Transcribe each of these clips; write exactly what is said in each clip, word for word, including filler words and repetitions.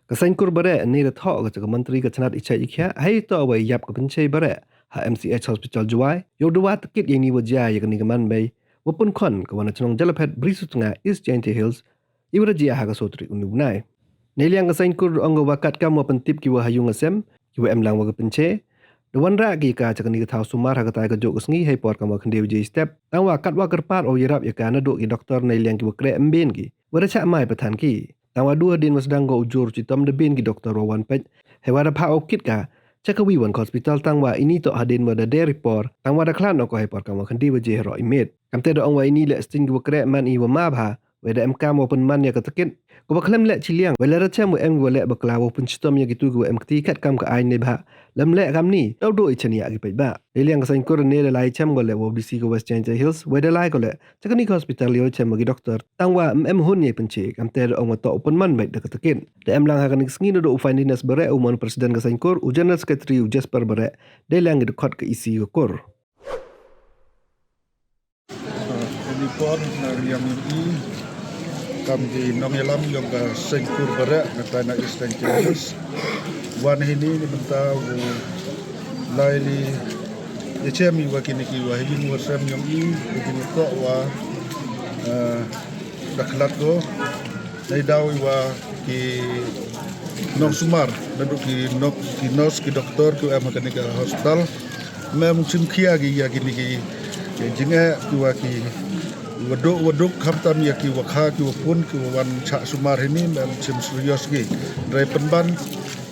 Ka seiñkur Bareh ne da thoh ka cha ka montri ka chnat i chait i khiah, hei toh wa yap ka pynche Bareh ha M C H Hospital Jowai, yow dawa takit ya ini wa jia ya kani ka manbei wa pynkhon ka wa na chnong Jalaphet, Brisutnga, East Jaintia Hills, i wa da jia ha ka soo tarik uni u bnai. Neiliang ka seiñkur da ong ka wa katkam wa pyntip ki wa ha yung ha sem, ki wa em lang wa ka pynche, da wanrah ki ka cha kani ka thaw sumar ha katai ka jooh ka sngi hei por kam wa khynde waje step. Tang wa katwa kyrpad o yarap ya ka naduh ki doktor neiliang ki wa kreh ym bien ki, wa da chah mai pathan ki. Tang wa du hadien wa sdang ko u jur chitom da bien ki doktor wa wan peit, hei wa da phah o kit ka cha ka wi wan ka hospital, tang wa ini toh hadien wa da der i por, tang wa da khlad o ko hei por kam wa khynde waje haroh i miet. Kamte da ong wa ini leh sting ki wa kreh man i wa ma bha, wei da em kam wa pynman ya ka takit ka wa khlem leh chiliang, wei lada chem wa em ki wa leh bakla wow pynchitom ya kitu ki wa em kti katkam ka aiñ ne bha. Lem leh kamni daw duh i chaniah ki paidbah. Neiliang ka seiñkur ne da lai chem ko leh wa u D C ka West Jaintia Hills, wei da lai ko leh cha kani ka hospital yow chem wa ki doktor, tang wa ym em hun ya i pynche. Kamte da ong wa toh u pynman beit da ka takit. Da em lang ha kani ka sngi naduh u Finance Bareh u mon president ka seiñkur, u general secretary u Jasper Bareh, dei lang ki dkhot ka E C ka kur. Ini por na liang i kam ki nongyalam yong ka seiñkur Bareh na tai na East Jaintia Hills. Wan hini ni bynta u lai li ya chem i wa kini ki wa ha yung wa sem yong i, ki ni toh wa, eh, da khlad ko. Nei daw i wa ki nongsumar, naduh ki nok, ki nurse, ki doktor ki wa em ha kani ka hospital, ym em chim khia ki ya kini ki, ki jingeh ki wa ki wa duk wa duk, khamtam ya ki wa kha ki wa pun ki wa wan chah sumar hini, ym em chim serious ki. Hynrei pynban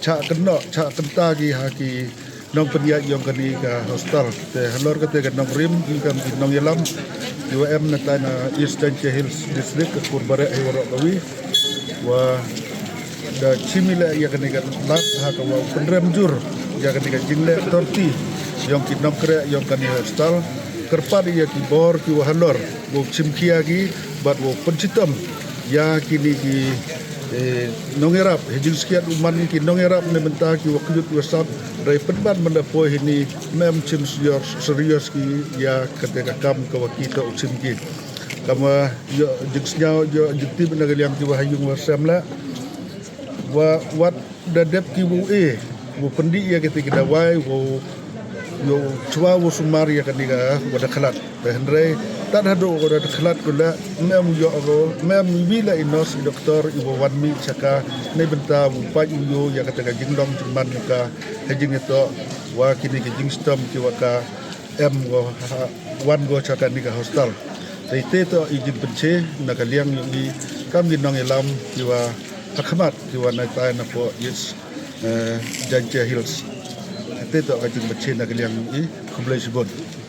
chah kynnoh chah kynta ki ha ki nongpynïaid yong kani ka hospital. Te halor kate ka nongrim ki kam ki nongyalam ki wa em na tai na East Jaintia Hills District, ka kur Bareh hi waroh kawi, wa da chim i leh ya kani ka lad ha ka wa pynrem jur ya kani ka jingleh torti yong ki nongkreh yong kani ka hospital. Kyrpad ya ki bor ki wa halor wow chim khia ki bad wow pynchitom ya kini ki, eh, nongyarap. Hei jingskiat u man ki nongyarap ne bynta ki wa kjut wa sap, hynrei pynban man da poi hini ym em chim serious, serious ki ya kate ka kam ka wa ki toh u chim ki. Kam wa yoh jingsngew, yoh jingtip na ka liang ki wa ha yung wa sem leh, wa wat da dep ki wow e, wow pyndih ya kite ki dawai, wow, yow chwa wow sumar ya kani ka wa da khlad. Te hynrei tad haduh wa da khlad ko leh, ym em yoh ko, ym em wi leh i nurse i doktor i wa wan mih cha ka ne bynta wow pait wow yoh ya kate ka jinglong jingman yong ka. Hei jingtoh wa kini ki jingchitom ki wa ka em ko ha, wan ko cha kani ka hospital. Te ite toh i jingpynche na ka liang yong i kam ki nongyalam ki wa ha khmat ki wa na tai na poh East, eh, Jaintia Hills. Te toh ka jingpynche na ka liang yong i. Khublei chibun.